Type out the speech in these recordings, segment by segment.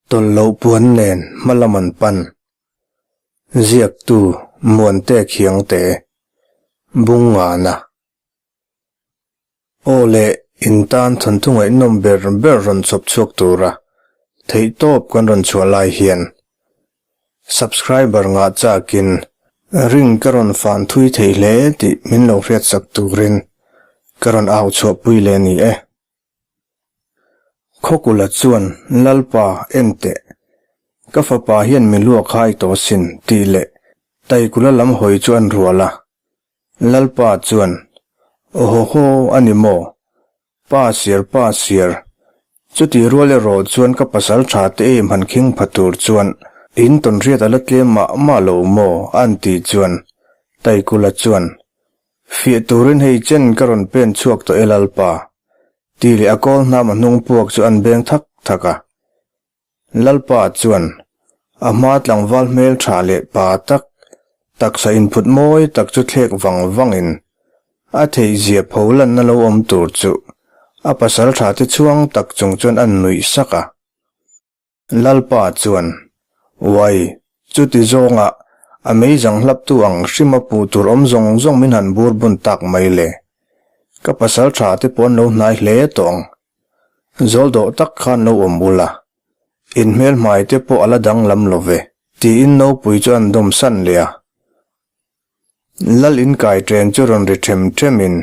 Tawlhloh puan nen hmalam an pan. Ziaktu Muante Khiangte, Bungngana. Aw le, in tan thawnthu ngaihnawm ber ber rawn chawp chhuak tura theihtawp kan rawn chhuah lai hian Subscriber ngah chakin ring ka rawn fan thui thei hle tih min lo hriatsak turin ka rawn au chhuahpui leh a ni e. Khawkula chuan, Lalpa, en teh. Ka fapa hian mi luak hai tawh asin, tih leh Taikula lam hawi chu an rual a. Lalpa chuan, Awhawhaw, a ni maw? Pa siar, pa siar. Chuti rual erawh chuan ka pasal tha te em han khing pha tur chuan in tawnhriat a la tlem mah mah lo maw? an tih chuan Taikula chuan, Fiah turin hei chen ka rawn pen chhuak tawh e Lalpa. Tih leh a kawl hnam a hnung puak chu an beng thak thak a. Lalpa chuan a hma tlangval hmel tha leh pa tak, taksa inphut mawi tak chu thlek vang vangin a theihzia pho lanna lo awm tur chu a pasal tha te chhuang tak chung chuan a nuih sak a. Lalpa chuan, Uai, chuti zawnga a meizang hlaptu ang hrima puh tur awm zawng zawng min han bur bun tak mai le. Ka pasal tha te pawh an lo hnai hle tawh ang. Zawl dawh tak khan lo awm ula, in hmelhmai te pawh a la danglam lo ve, tiin nopui chu an dawm san leh a. Lal inkai ṭen chu rawn ri ṭhem ṭhemin,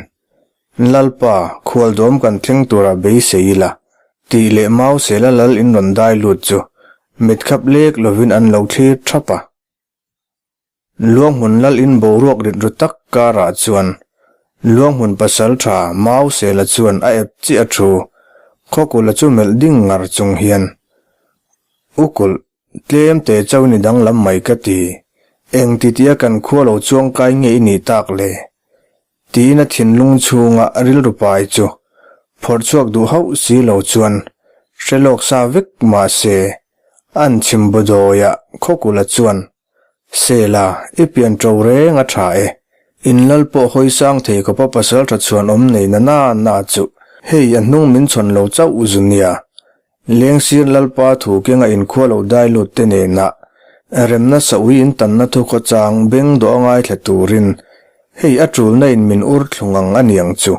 Lalpa, khualdawm kan thleng tura beisei ila, tih leh mau sela lal in rawn dai lut chu mitkhap lek lovin an lo thlir ṭhap a. Luanghmun lal in boruak rit ru tak karah chuan Luanghmun pasal ṭha mau sela chuan a ep chiah a thu, Khawkula chu melh ding ngar chung hian, Ukulh, Tlem te chauh ni danglam mai ka ti. Eng titia kan khua lo chuang kai nge i nih tak le? Tiin a thinlung chhunga rilru pai chu phawrh chhuak duh hauh si lo chuan hre lawk sa vek mah se, an chhim bawdawiah Khawkula chuan, Sela, i pian ṭo reng a ṭha e. In lal pawh hawi sang thei khawpa pasal ṭha chhuan awm nei na na na chu hei a hnung min chhawn lo chauh zu nia. Lengsir Lalpa thu kenga inkhua lo dai lut te nena remna saui in tanna thu khawchang beng dawh a ngaithla turin hei a tulna in min ur thlung ang a niang chu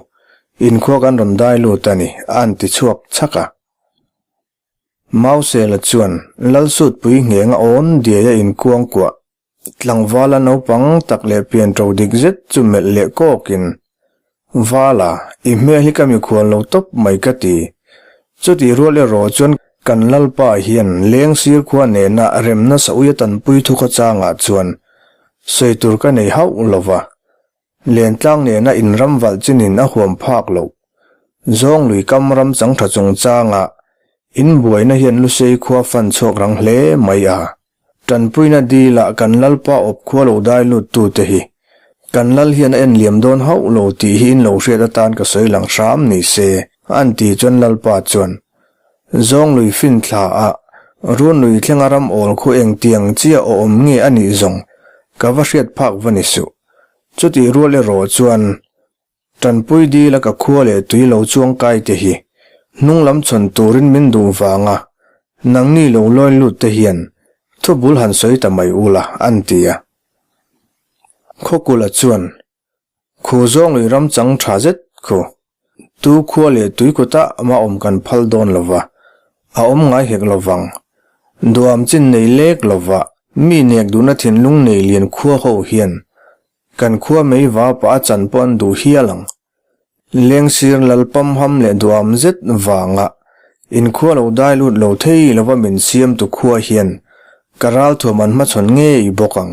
inkhua kan rawn dai lut a ni a an ti chhuak chhak a. Mausela chuan Lalsutpui nghenga awn diaia inkuangkuah Tlangvala naupang tak leh pian ṭo dik zet chu melh leh kawkin, Vala, i hmel hi ka mikhual lo tawp mai ka ti. Chutih rual erawh chuan kan Lalpa hian leng sir khua nena remna saui a tanpui thu khawchangah chuan sawi tur ka nei hauh lo va. Lentlang nena inram valh chinin a huam phak loh. Zawng lui kam ram chang ṭha chungchangah inbuaina hian Lusei khua fan chhuak rang hle mai a. Tanpuina dilah kan Lalpa awp khua lo dai lut tute hi kan Lal hian a en liam dawn hauh lo tih hi in lo hriat atan ka sawi lang hram ni se, an ti chuan Lalpa chuan Zawng lui fin thla a, run lui thlenga ram awl khu eng tiang chiah aw awm nge a nih zawng ka va hriat phak va ni suh. Chutih rual erawh chuan Tanpui dila ka khua leh tui lo chuang kai te hi hnung lam chhawn turin min duh vanga nangni lo lawi lut te hian thu bul han sawi ta mai ula an ti a. Khawkula chuan khu zawng lui ram chang tha zet khu tu khua leh tui kutah mah awm kan phal dawn lova a awm ngai hek lovang duam chin nei lek lova mi nek duhna thinlung nei lian khua ho hian Kan khua mei va pah a chan pawh an duh hial ang. Lengsir Lalpam ham leh duam zet vanga inkhua lo dai lut lo thei lova min siamtu khua hian ka ralthuam an hmachhawn ngei bawk ang.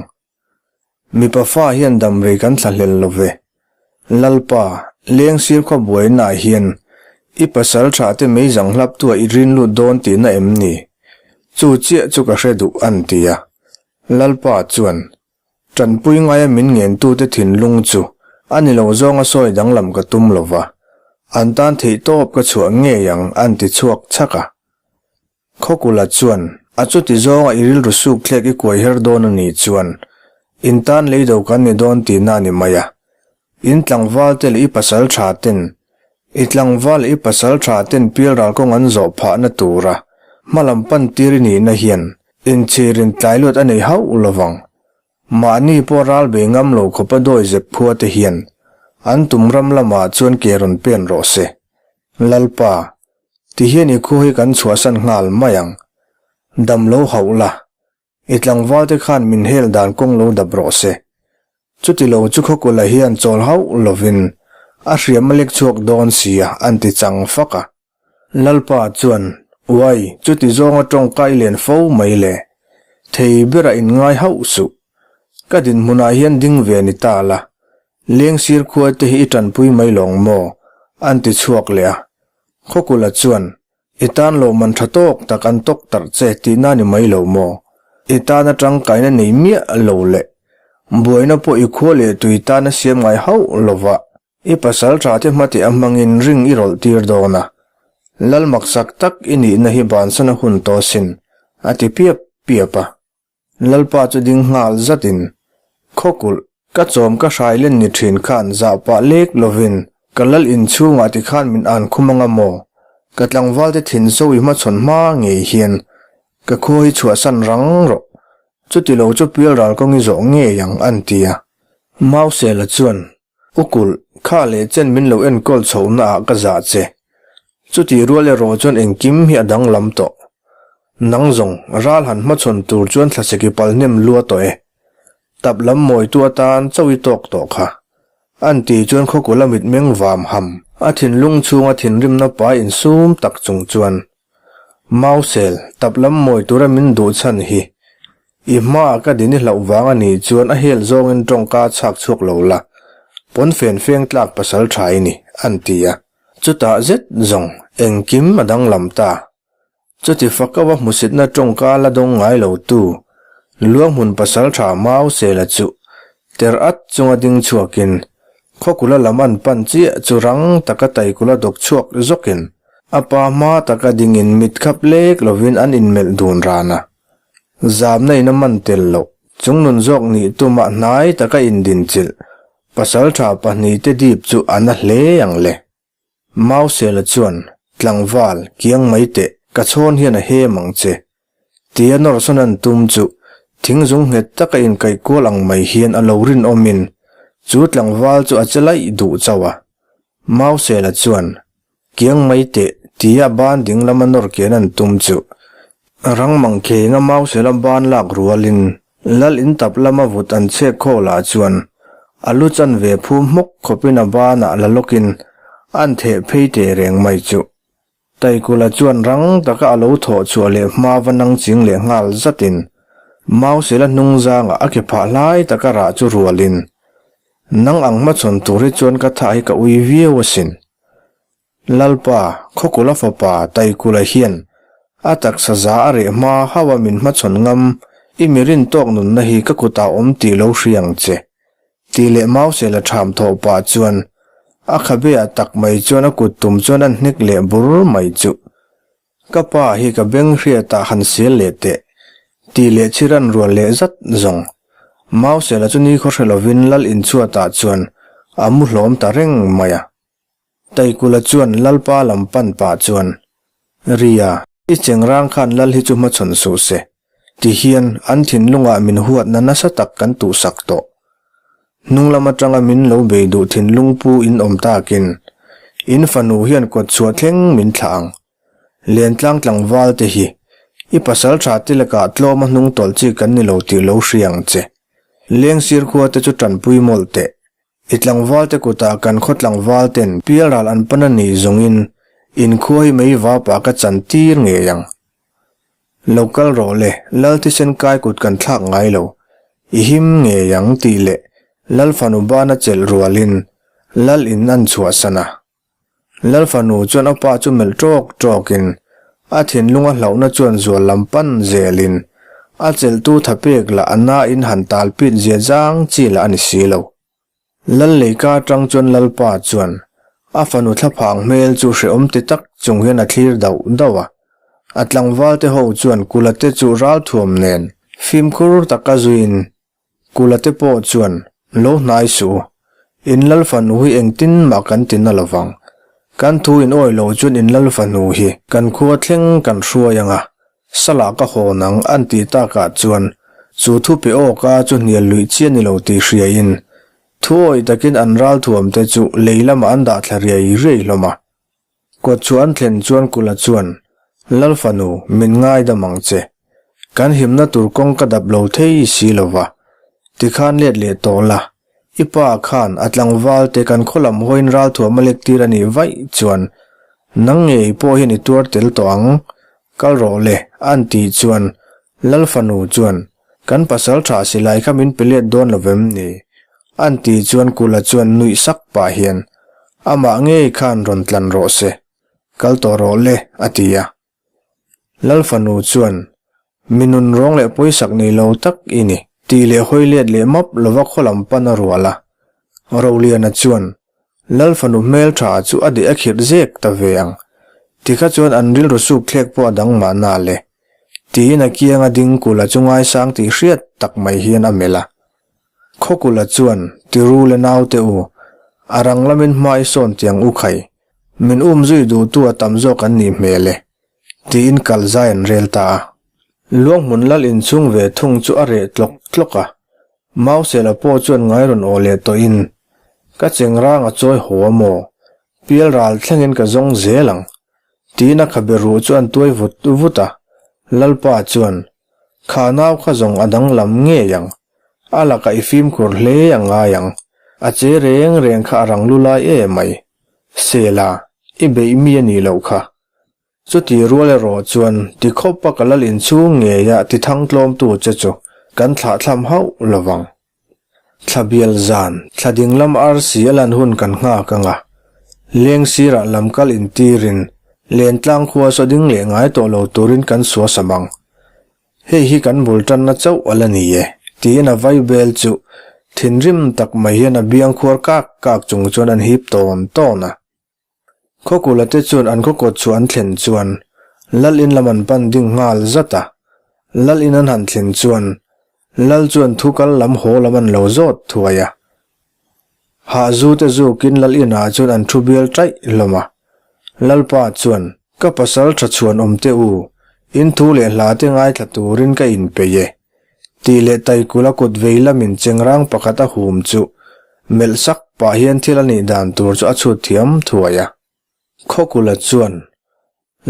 Mipa fa hian damrei kan thlahlel lo ve. Lalpa, Lengsir khua buainaah hian i pasal tha te mei zang hlaptuah i rin lut dawn tihna em ni? Chu chiah chu ka hre duh an ti a. Lalpa chuan Tanpui ngaia min ngentute thinlung chu a ni lo zawnga sawi danglam ka tum lo va, an tan theih tawp ka chhuah ngei ang an ti chhuak chhak a. Khawkula chuan a chuti zawnga i rilru suk thlek i kuai her dawn a nih chuan in tan leido kan ni dawn tihna a ni mai a. In tlangval te leh i pasal tha ten i tlangval leh i pasal tha ten pialral kawng an zawh phahna tura. Hmalam pan tir i nihna hian inchhirin tlai luat a nei hauh lovang. Mahni pawh ral bei ngam lo khawpa dawi zep phua te hian an tum ram lamah chuan ke rawn pen rawh se. Lalpa, ti hian i khu hi kan chhuahsan nghal mai ang. Dam lo hauh la, I tlangval te khan min hel dan kawng lo dap rawh se. Chuti lo chu Khawkula hian chawl hauh lovin a hriam a lek chhuak dawn sia an ti chang fak a. Lalpa chuan, Uai, chuti zawnga tawngka i len fo mai le. Thei berah in ngai hauh suh. Ka dinhmunah hian ding ve ni ta la. Leng sir khua te hi i tanpui mai lawng maw? an ti chhuak leh a. Khawkula chuan, I tan lo man tha tawk tak an tawk tarh che tihna ni mai lo maw? I tana tangkaina nei miah lo le. Buaina pawh i khua leh tui tana siam ngai hauh lova i pasal tha te hmate a hmangin ring i rawlh tir dawn a. Lal maksak tak i nihna hi bansan a hun tawh sin, a ti piap piap a. Lalpa chu ding nghal zatin, Khawkulh, ka chawm ka hrai len ni thin khan zah pah lek lovin ka lal inchhungah tikhan min an khum anga maw? Ka tlangvalte thin so i hmachhawn hma ngei hian ka khua hi chhuahsan rang rawh. Chuti lo chu pialral kawng i zawh ngei ang an ti a. Mausela chuan, Ukulh, kha leh chen min lo enkawl chhohna ah ka zah che. Chuti rual erawh chuan engkim hi a danglam tawh. Nang zawng, ral han hmachhawn tur chuan thlaseki pal hnem lua tawh e. Tap lam mawitu atan chauh i tawk tawh kha. An ti chuan khawkul a mitmeng vam ham, a thinlung chhunga thinrimna pai insum tak chung chuan, Mausel, tap lam mawi tura min duh chhan hi. I hmaah ka din i hlauh vang a nih chuan a hel zawngin tawngka chhak chhuak lo la, pawnfen feng tlak pasal tha i ni, an ti a. Chutah zet zawng engkim a danglam ta. Chuti fakawa hmusitna tawngka la dawng ngai lo tu Luanghmun pasaltha Mau Sela chu ter at chunga ding chhuakin khawkula lam an pan chiah chu rang taka taikula dawk chhuak zawkin a pa hma taka dingin mit khap lek lovin an inmelh dun ran a. Zamna in a man tel loh chungnun zawk nih tumah hnai taka indinchilh Pasalṭha pahnihte dip chu a na hle ang le. Mausela chuan, Tlangval, kiang mai teh, ka chhawn hian a hem ang che. Tia nawrsawn an tum chu thingzung nghet taka inkaih kual ang mai hian a lo rinawmin chu tlangval chu a che laih duh chauh a. Mausela chuan, Kiang mai teh, tia ban ding lama nawr kian an tum chu. Rang mang khenga Mausela ban lak rualin Lal in tap lama vut an chhek khawl ah chuan a lu chan ve phum hmawk khawpin a banah la lawkin an theh phei teh reng mai chu. Taikula chuan rang taka a lo thawh chhuah leh hma va nang ching leh nghal zatin Mausela hnung zangah a ke phah hlai taka rah chu rualin Nang ang hmachhawn tur hi chuan ka thah hi ka ui viau asin. Lalpa, Khawkula fapa Taikula hian a taksa za a reh hma hauh a min hmachhawn ngam, i mi rin tawk nunna hi ka kutah awm tih lo hria ang che. Tih leh Mausela ṭham thawh pah chuan a khabe ah tak mai chuan a kut tum chuan an hnek leh bur mai chu. Ka pa hi ka beng hriatah han sel leh teh, tih leh chhiran rual leh zat zawng. Mausela chu nikhaw hre lovin Lal inchhuatah chuan a mu hlawm ta reng mai a. Taikula chuan Lalpa lam pan pah chuan, Ria, i chengrang khan Lal hi chu hmachhawn suh se, ti hian an thinlungah min huatna nasa tak kan tuhsak tawh. Hnung lam atanga min lo bei duh thinlung pu in awm takin in fanu hian kawt chhuah thleng min thlah ang. Lentlang tlangval te hi i pasal tha te lakah tlawma hnung tawlh chi kan ni lo tih lo hria ang che. Leng sir khua te chu tanpui mawlh teh. I tlangval te kutah kan khaw tlangval ten pialral an pan a nih zawngin in khua hi mei vapah ka chan tir ngei ang. Lo kal rawh le, Lal thisen kai kut kan thlak ngai lo. I him ngei ang tih leh Lal fanu bana chelh rualin Lal in an chhuahsan a. Lal fanu chuan a pa chu melh ṭawk ṭawkin a thinlung a hlauhna chuan zual lam pan zelin a chelhtu thapek lah a nain han talpit zia zang chi lah a ni si lo. Lal leika atang chuan Lalpa chuan a fanu thlaphang hmel chu hrehawm ti tak chung hian a thlir dauh dauh a. A tlangval te ho chuan Kula te chu ralthuam nen fimkhur taka zuiin Kula te pawh chuan lo hnai suh u, in Lal fanu hi engtin mah kan ti na lovang. Kan thu in awi lo chuan in Lal fanu hi kan khua thleng kan hruai ang a. Salah ka hawn ang an tih takah chuan chu thu pe awka chu hnial luih chiah ni lo tih hriain thu awih takin an ralthuamte chu lei lamah an dah thla riai riai hlawm a. Kawt chu an thlen chuan Kula chuan, Lal fanu, min ngaidam ang che. Kan himna tur kawng ka dap lo thei si lo va. Tikhan let leh tawh la. I pa khan a tlangval te kan khaw lam hawiin ralthuam a lektir a nih vaih chuan nang ngei pawh hian i tuar tel tawh ang. Kal rawh le, an tih chuan Lal fanu chuan, Kan pasal tha silai kha min pe let dawn lo vem ni? An tih chuan Kula chuan nuih sak pah hian, Amah ngei khan rawn tlan rawh se. Kal tawh rawh le, a ti a. Lal fanu chuan, Mi nun rawng leh pawisak nei lo tak i ni, tih leh hawi let leh map lova khaw lam pan a rual a. Roliana chuan, Lal fanu hmel tha chu a deh a khirh zek ta ve ang. Tikha chuan an rilru suk thlek pawh a dang mahna le. Tiin a kianga ding kula chu ngaisang tih hriat tak mai hian a melh a. Khawkula chuan, Tiru le naute u, a rang lamin hma i sawn tiang u khai. Min um zui duhtu a tam zawk an nih hmel e, tiin kal zai an rel ta a. Luanghmun lal inchhung ve thung chu a reh tlawk tlawk a. Mausela pawh chuan ngai rawn aw leh tawhin, Ka chengrang a chawi haw a maw? Pial ral thlengin ka zawng zel ang, tiin a khabe ruh chu an tuai vut vut a. Lalpa chuan, Kha nau kha zawng a danglam ngei ang. A lakah i fimkhur hle a ngai ang. A che reng reng kha a rang lu lai em mai. Sela, i beih mi a nih loh kha. Chuti rual erawh chuan ti khawpa ka lal inchhung ngeia ti thangtlawmtu che chu kan thlahthlam hauh lo vang. Thla bial zan, thla dinglam arsi a lan hun kan nghak ang a. Leng sirah lam kal intirin, lentlang khua saw ding leh ngai tawh lo turin kan suasam ang. Hei hi kan bul tanna chauh a la ni e, tiin a vai bel chu thinrim tak mai hian a biang khuar kak kak chung chuan an hip tawn tawn a. Khawkula te chuan an khawkawt chu an thlen chuan Lal in lam an pan ding nghal zat a. Lal in an han thlen chuan Lal chuan thu kal lam haw lam an lo zawt thuai a. Hahzu te zukin Lal inah chuan an thu bial taih hlawm a. Lalpa chuan, Ka pasal tha chhuan awm teh u, in thu leh hla te ngaithla turin ka inpeih e. Tih leh Taikula kut vei lamin chengrang pakhat a hum chu melh sak pah hian thil a nih dan tur chu a chhut thiam thuai a. Khawkula chuan,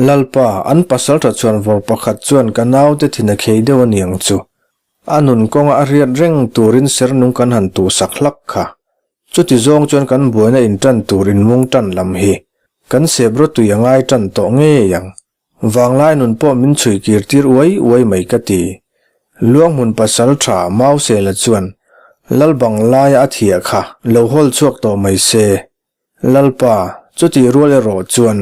Lalpa, an pasal tha chhuan vawr pakhat chuan ka naute thin a khei deuh a niang chu. A nun kawnga a riat reng turin ser nung kan han tuhsak hlak kha. Chuti zawng chuan kan buaina intan tur inmung tan lam hi kan sep rawtui a ngai tan tawh ngei ang. Vanglai nun pawh min chhui kir tir uai uai mai ka ti. Luanghmun pasal tha Mausela chuan Lalbang laia a thiah kha lo hawl chhuak tawh mai se. Lalpa, chutih rual erawh chuan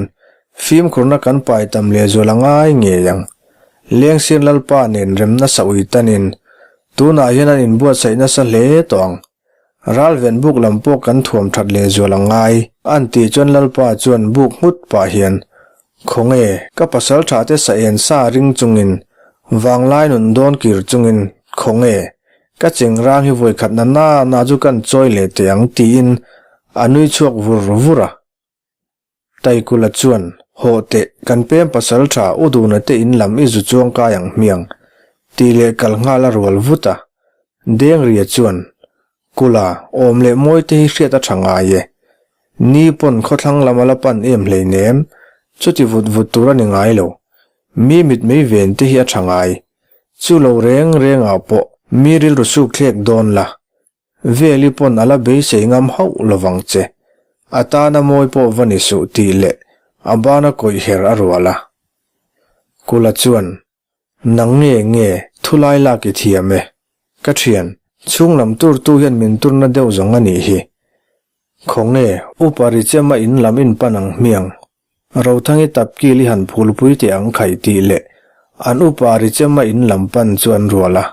fimkhurna kan pai tam lehzual a ngai ngei ang. Lengsir Lalpa nen remna sa ui tanin tunah hian an inbuatsaih nasa hle tawh ang. Ralven buk lam pawh kan thuam that lehzual a ngai, an tih chuan Lalpa chuan buk nghut pah hian, Khawnge, ka pasal tha te sa en sa ring chungin, vanglai nun dawn kir chungin, khawnge, ka chengrang hi vawikhat na na na chu kan chawi leh teh ang tiin a nui chhuak vur vur a. Taikula chuan, Hawh teh, kan pem pasal tha u duna te in lam i zu chuang kai ang hmiang, tih leh kal nghal a rual vut a. Dengria chuan, Kula, awm leh mawi te hi hriat a tha ngai e. Ni pawn khawthlang lam a la pan em hleinem, chuti vut vut tur a ni ngai lo. Mi mitmei ven te hi a tha ngai. Chu lo reng rengah pawh mi rilru suk thlek dawn la, Veli pawn a la beisei ngam hauh lovang che. A tana mawi pawh va ni suh tih leh a bana kawih her a rual a. Kula chuan, Nang nge nge, thulai lak i thiam e. Ka thian, chhunglam turtu hian min turna deuh zawng a nih hi. Khawnge, upa ri chema in lam in pan ang hmiang. Rothangi tapkil i han phulpui teh ang khaih tih leh an upa ri chema in lam pan chu an rual a.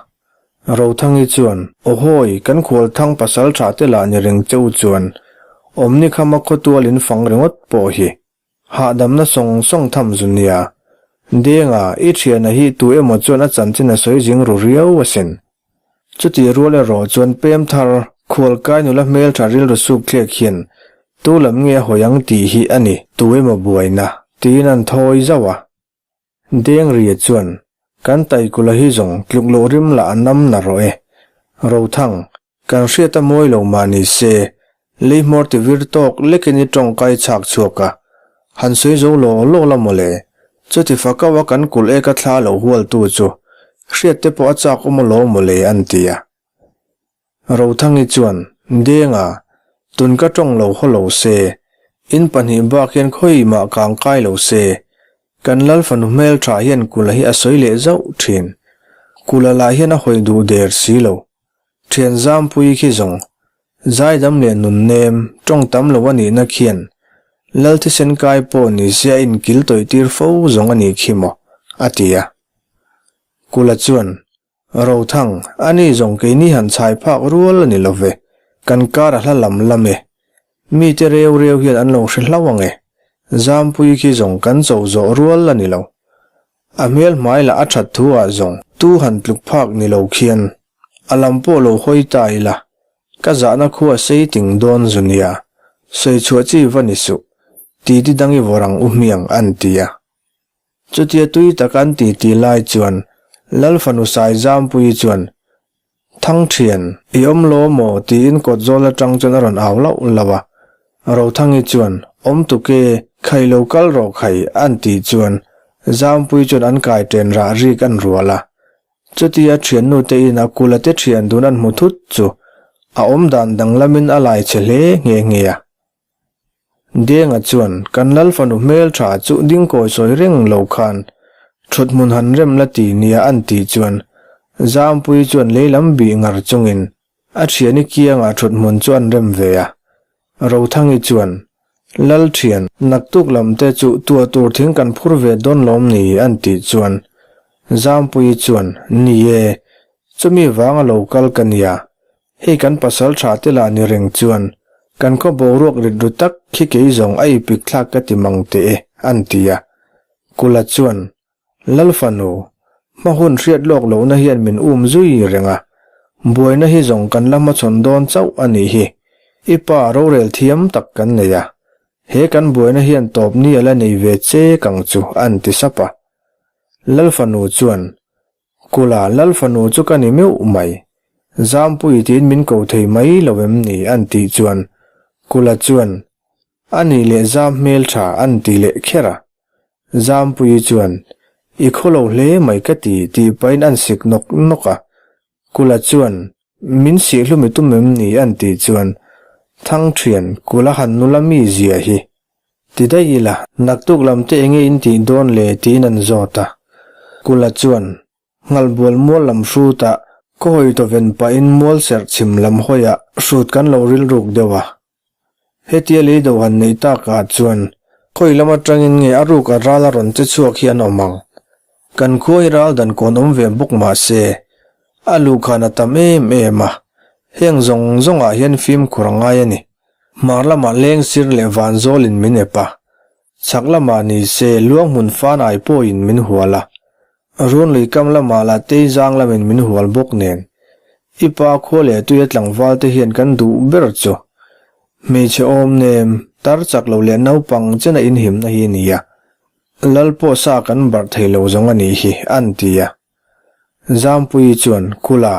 Rothangi chuan, Awhawi, kan khualthang pasal tha te lah ni reng che u chuan awmni khama khawtual in fang ringawt pawh hi hahdamna sawng sawng tham zu nia. Denga, i thiana hi tu emaw chuan a chanchin a sawi zing ru riau asin. Chuti rual erawh chuan pem thar khualkai nula hmeltha rilru suk thlek hian tu lam nge a hawi ang tih hi a ni tu emaw buaina tiin an thawi zauh a. Dengria chuan. Kan Taikula hi zawng tluk loh rim lah a nam na rawh e. Rothang, kan hriat a mawi lo mah ni se, lei hmawr ti vir tawk lekin i tawngkai chhak chhuak a, han sawi zo law law la mawle. Chuti fakaua kan kulh eka thla lo hualtu chu hriat te pawh a chak awm alaw mawle an ti a. Rothangi chuan, Denga, tun ka tawng lo haw lo se, in pahnih bak hian khawi mah kang kai lo se, kan Lal fanu hmeltha hian Kula hi a sawi leh zauh thin. Kula lah hian a hawi duh der si lo. Thian Zampuii khi zawng, zaidam leh nunnem, tawng tam lo a nihna khian Lal thisen kai pawh ni se a inkil tawih tir fo zawng a nih khi maw, a ti a. Kula chuan, Rothang, a ni zawng keini han chhai phak rual a ni lo ve, kan kar a hla lam lam e. Mite reu reu hian an lo hre hlauh ang e. Zampui khi zawng kan cho zawh rual a ni lo. A hmel hmai lah a that thu ah zawng tu han tluk phak ni lo khian a lam pawh lo hawi ta ila, ka zahna khua sei ting dawn zu nia, sawi chhuah chi va ni suh, titi dang i vawrh ang u hmiang an ti a. Chutia tui tak an ti ti lai chuan Lal fanu Saizampuii chuan, Thangthian, i awm lo maw? tiin kawt zawl atang chuan a rawn au lauh lauh a. Rothangi chuan, Awm tuk e, khai lo kal rawh khai, an tih chuan Zampuii chuan an kai ṭen rah rik an rual a. Chutia thiannu te in a kula te thian dun an hmu thut chu a awmdan danglamin a lai chhe hle nghe nghe a. Denga chuan kan Lal fanu hmeltha chu dingkawi sawi reng lo khan thut hmun han rem la ti nia an tih chuan Zampuii chuan lei lam bih ngar chungin a thiani kiangah thut hmun chu an rem ve a. Rothangi chuan, Lal thian, naktuk lam te chu tuah tur thing kan phur ve dawn lawm ni an tih chuan Zampuii chuan, Ni e, chumi vanga lo kal ka nia, Hei kan pasal tha te lah ni reng chuan kan khaw boruak rit ru tak khi kei zawng a ipik thlak ka ti mang teh e, an ti a. Kula chuan, Lal fanu, hma hun hriat lawk lohna hian min um zui reng a, buaina hi zawng kan la hmachhawn dawn chauh a nih hi. I pa rorel thiam tak kan nei a, he kan buaina hian tawp ni a la nei ve che kang chu, an ti sap a. Lal fanu chuan, Kula Lal fanu chu ka ni meuh mai. Zampui tiin min ko thei mai lo em ni an tih chuan Kula chuan a nih leh zam hmel tha an ti leh kher a. Zampuii chuan i khaw lo hle mai ka ti tih pahin an sik nawk nawk a. Kula chuan min sihhlum i tum em ni an tih chuan Thangthian Kula han nula mi zia hi Ti daih ila, naktuk lam te enge in tih dawn le tiin an zawt a. Kula chuan, Nghalbual mual lam hrutah ka hawi tawven pahin mual serh chhim lam hawiah hrut kan lo rilruk deuh a. Hetia lei do han neih takah chuan khawi lam atangin nge a ruk a ral a rawn che chhuak hi an awm ang. Kan khua hi ral dan kawn awm ve bawk mah se, a luhkhan a tam em em a, heng zawng zawngah hian fimkhur a ngai a ni. Hmar lamah leng sir leh van zawlin min ep a, chhak lamah ni se luang hmun fan ai pawhin min hual a, run lui kam lamah lah tei zang lamin min hual bawk nen. I pa khua leh tuia tlangval te hian kan duh ber chu hmeichhe awm nem, tar chak lo leh naupang chena inhimna hi a ni a, Lal pawh sa kan barh thei lo zawng a nih hi, an ti a. Zampuii chuan, Kula,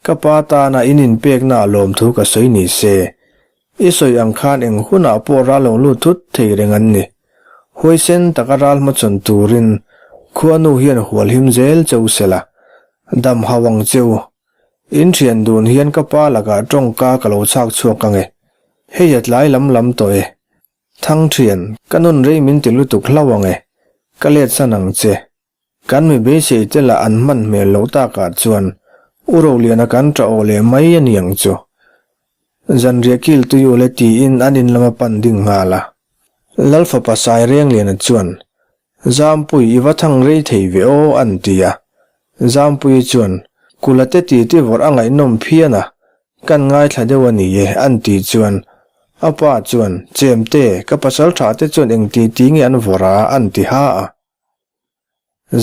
ka pa tana in inpekna a lawmthu ka sawi ni se. I sawi ang khan eng hunah pawh ral lo lut thut thei reng an ni. Huaisen taka ral hmachhawn turin khuanu hian hual him zel che u sela, dam hau ang che u. In thian dun hian ka pa lakah tawngka ka lo chhak chhuak ang e. Hei a tlai lam lam tawh e. Thangthian, ka nun rei min ti lutuk hlauh ang e. Ka let san ang che. Kan mi beisei te lah an hman hmel loh takah chuan U Roliana kan ṭah aw leh mai a ni ang chu. Zanriah kil tui ule tiin an in lama pan ding nghal a. Lal fapa Sairengliana chuan, Zampui i va thang rei thei ve aw an ti a. Zampuii chuan, Kula te titi vawrh a ngaihnawm phian a, kan ngaithla deuh a ni e an tih chuan a pa chuan, Chemte, ka pasal ṭha te chuan eng titi nge an vawrh a an ti ha a.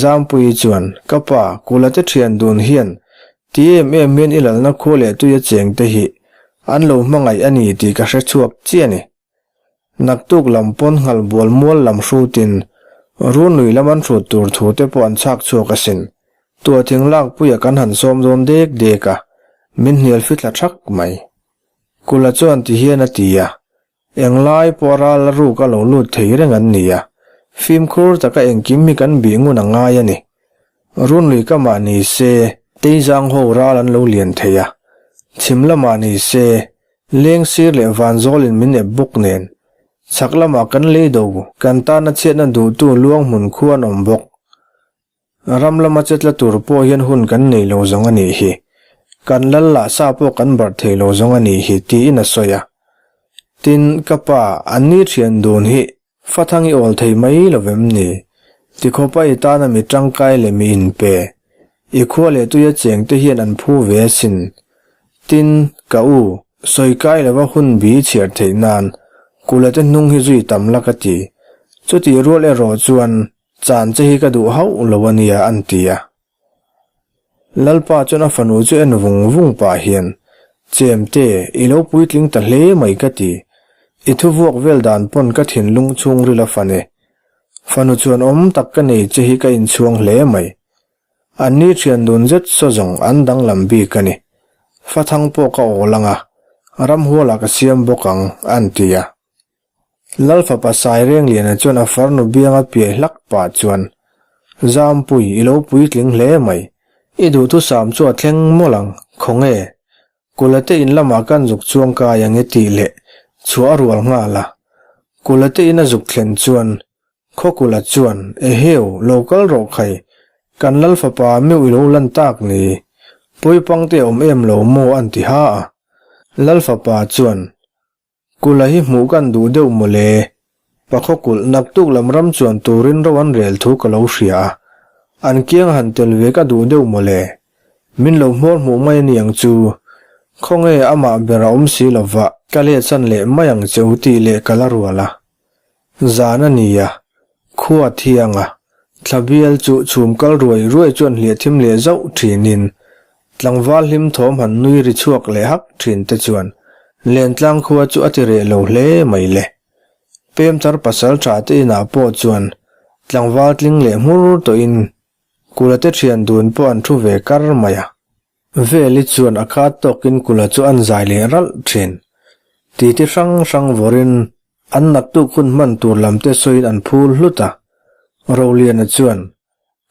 Zampuii chuan, Ka pa, Kula te thian dun hian ti em em hian i lalna khua leh tuia cheng te hi an lo hmangaih a ni tih ka hre chhuak chiah a ni. Naktuk lam pawn nghal bual mual lam hrutin Runlui lam an hrut tur thu te pawh an chhak chhuak asin. Tuahthing lakpuia kan han sawm dawn dek dek a, min hnial fithla thak mai. Kula chuan ti hian a ti a, Englai pawh ral a ruk a lo lut thei reng an ni a, fimkhur taka engkim hi kan bih ngun a ngai a ni. Runlui kamah ni se, Teizang ho ral an lo lian thei a, chhim lamah ni se, Lengsir leh Vanzawlin min ep bawk nen, chhak lamah kan lei do, kan tana chhiatna duhtu luang hmun khu an awm bawk. Ram lama che tla tur pawh hian hun kan nei lo zawng a nih hi. Kan lal lah sa pawh kan barh thei lo zawng a nih hi, tiin a sawi a. Tin, ka pa, an ni thian dun hi fathang i awl thei mai lo vem ni? Tikhawpa i tana mi tangkai leh mi inpe, i khua leh tuia cheng te hian an phu ve asin. Tin, ka u, sawi kai lova hun bi chhiar theih nan kula te hnung hi zui tam la ka ti. Chutih rual erawh chuan Chan che hi ka duh hauh lo a nia an ti a. Lalpa chuan a fanu chu en vung vung pah hian, Chemte, i lo puitling ta hle mai ka ti. I thu vuak vel dan pawn ka thinlung chhungril a fan e. Fanu chuan awm tak ka nei che hi ka inchhuang hle mai. Anni thian dun zet saw zawng an danglam bik a ni. Fathang pawh ka awl ang a, ramhualah ka siam bawk ang, an ti a. Lalfapa Sairengliana chuan a farnu bianga piai hlak pah chuan, Zampui, i lo puitling hle mai. I duhthusam chu a thleng mawlh ang, khawnge? Kulate in lamah kan zuk chuang kai ang e tih leh chhuah a rual nghal a. Kulate in a zuk thlen chuan Khawkula chuan, Eheu, lo kal rawh khai, kan Lalfapa meuh i lo lan tak ni. Pawipangte a awm em lo maw an ti ha a. Lalfapa chuan, Kulh a hi hmuh kan duh deuh mawle. Pakhaw kulh naktuk lam ram chuan turin ro an rel thu ka lo hria a, an kiang han tel ve ka duh deuh mawle. Min lo hmawr hmuh mai a ni ang chu. Khawnge amah ber a awm si lova ka letsan leh mai ang che u tih leh ka la rual a. Zan a ni a, khua thiang a, thla bial chu chhum kal ruai ruai chuan hliah thim leh zauh thinin tlangval hlim thawm han nui ri chhuak leh hak thin te chuan Lentlang khua chu a ti reh lo hle mai le. Pemthar pasal tha te inah pawh chuan tlangval tling leh hmur tawhin Kula te thian dun pawh an thu ve kar mai a. Veli chuan a khat tawkin Kula chu an zai leh ralh thin. Titi hrang hrang vawrin An naktuk hun hman tur lam te sawiin an phul hlut a. Roliana chuan,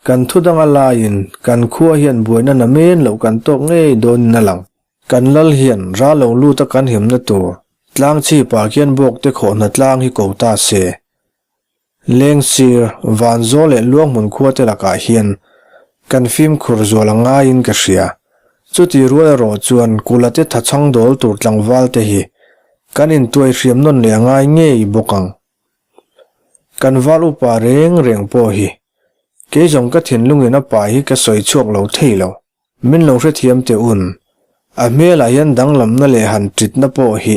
Kan thu danga laiin kan khua hian buaina na men loh kan tawk ngei dawnin a lang. Kan lal hian ral lo lut a kan himna tur tlang chhipah khian bawk te khawhna tlang hi ko ta se. Lengsir, Vanzawl leh Luanghmun khua te lakah hian kan fimkhur zual a ngaiin ka hria. Chuti rual erawh chuan Kula te thachhang dawl tur tlangval te hi kan intuai hriam nawn leh a ngai ngei bawk ang. Kan val upa reng reng pawh hi kei zawng ka thinlungin a pa hi ka sawi chhuak lo thei lo. Min lo hrethiam teh un. A hmelah hian danglamna leh han ṭitna pawh hi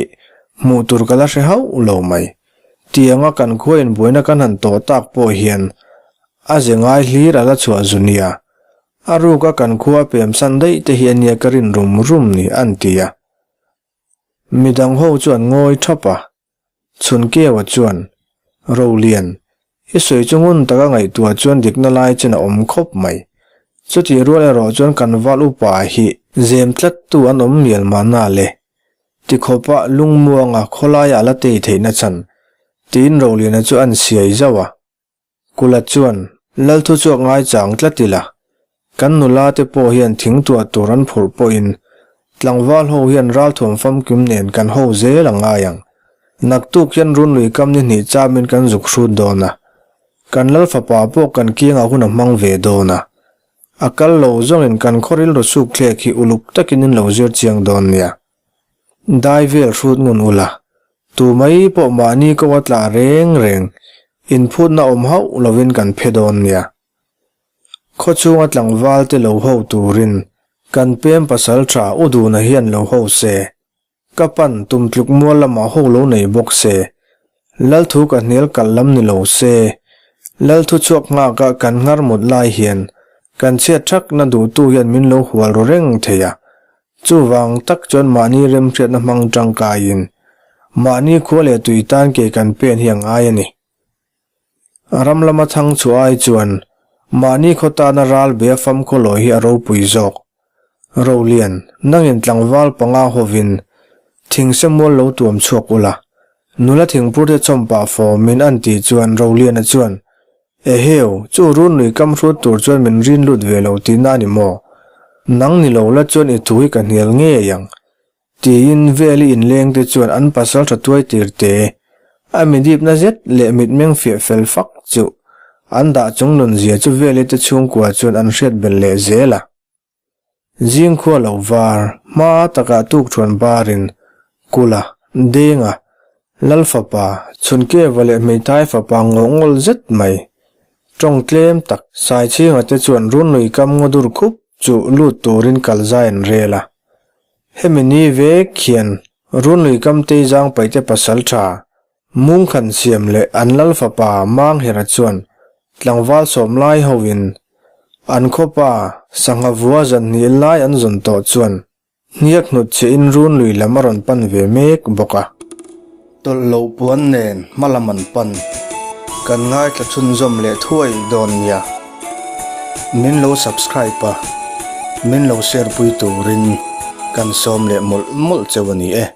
hmuh tur ka la hre hauh lo mai. Tianga kan khua inbuaina kan han tawh tak pawh hian a ze ngai hlir a la chhuah zu nia. A ruka kan khua pemsan daih te hi a nia ka rin rum rum ni an ti a. Midang ho chu an ngawi thap a. Chhunkeua chuan, Rolian, i sawi chu ngun taka ngaihtuah chuan dikna lai chen a awm khawp mai. Chutih rual erawh chuan kan val upa hi zem tlattu an awm mial mahna le. Tikhawpa lungmuanga khawlaia a la tei theihna chhan, tiin Roliana chu an siai zauh a. Kula chuan, Lalthu chuak ngaichang tlat ila, kan nula te pawh hian thing tuah tur an phurh pawhin tlangval ho hian ralthuam famkim nen kan ho zel a ngai ang. Naktuk hian runlui kam ni hnih chamin kan zuk hrut dawn a, kan lal fapa pawh kan kiangah hun a hmang ve dawn a. A kal lo zawngin kan khaw rilru suk thlek hi uluk takin in lo zir chiang dawn nia. Dai vel hrut ngun ula, tu mai pawh mahni ko a tla reng reng, inphutna awm hauh lovin kan phe dawn nia. Khaw chhunga tlangval te lo ho turin kan pem pasal tha u duna hian lo ho se, ka pan tum tluk mual lamah ho lo nei bawk se, Lalthu ka hnial kalh lam ni lo se, Lalthu chhuak nghaka kan nghar mut lai hian kan chhiat thakna duhtu hian min lo hual ru reng thei a, Chuvang tak chuan mahni remhriatna hmang tangkaiin mahni khua leh tui tan ke kan pen hi a ngai a ni. Ram lama thang chhuah ai chuan Mahni khaw tana ral be a famkhaw lawi hi a ropui zawk. Rolian, nangin tlangval panga hovin thingse mual lo tuam chhuak ula, nula thingpur te chawm pah fawmin an tih chuan Roliana chuan, Eheu, chu run lui kam hrut tur chuan min rin lut ve lo tihna a ni maw? Nang ni lo la chuan i thu hi ka hnial ngei ang. Tiin Veli inleng te chuan an pasal tha tuai tir te, a midipna zet leh mitmeng fiah fel fak chu an dah chung nun zia chu Veli te chhungkua chuan an hriat belh leh zel a. Zingkhua lo var, hma takah tukthuan barin Kula, Denga, Lal fapa, Chhunkeva leh hmeithai fapa ngawhngawl zet mai, tawng tlem tak Saichhinga te chuan Runlui kam ngaw dur khup chu lut turin kal zai an rel a. Hemi ni vek hian Runlui kam Teizang paihte pasal tha Mungkhan siam leh an lal fapa Manghera chuan tlangval sawm lai hoin an khawpa sangha vua zan hnih lai an zawn tawh chuan hniak hnut chhiahin Runlui lam a rawn pan ve mek bawk a. Tawlh loh puan nen hma lam an pan. Kan ngaithla chhunzawm leh thuai dawn nia. Min lo subscribe a, min lo share pui turin kan sawm leh mawlh mawlh cheu a ni e.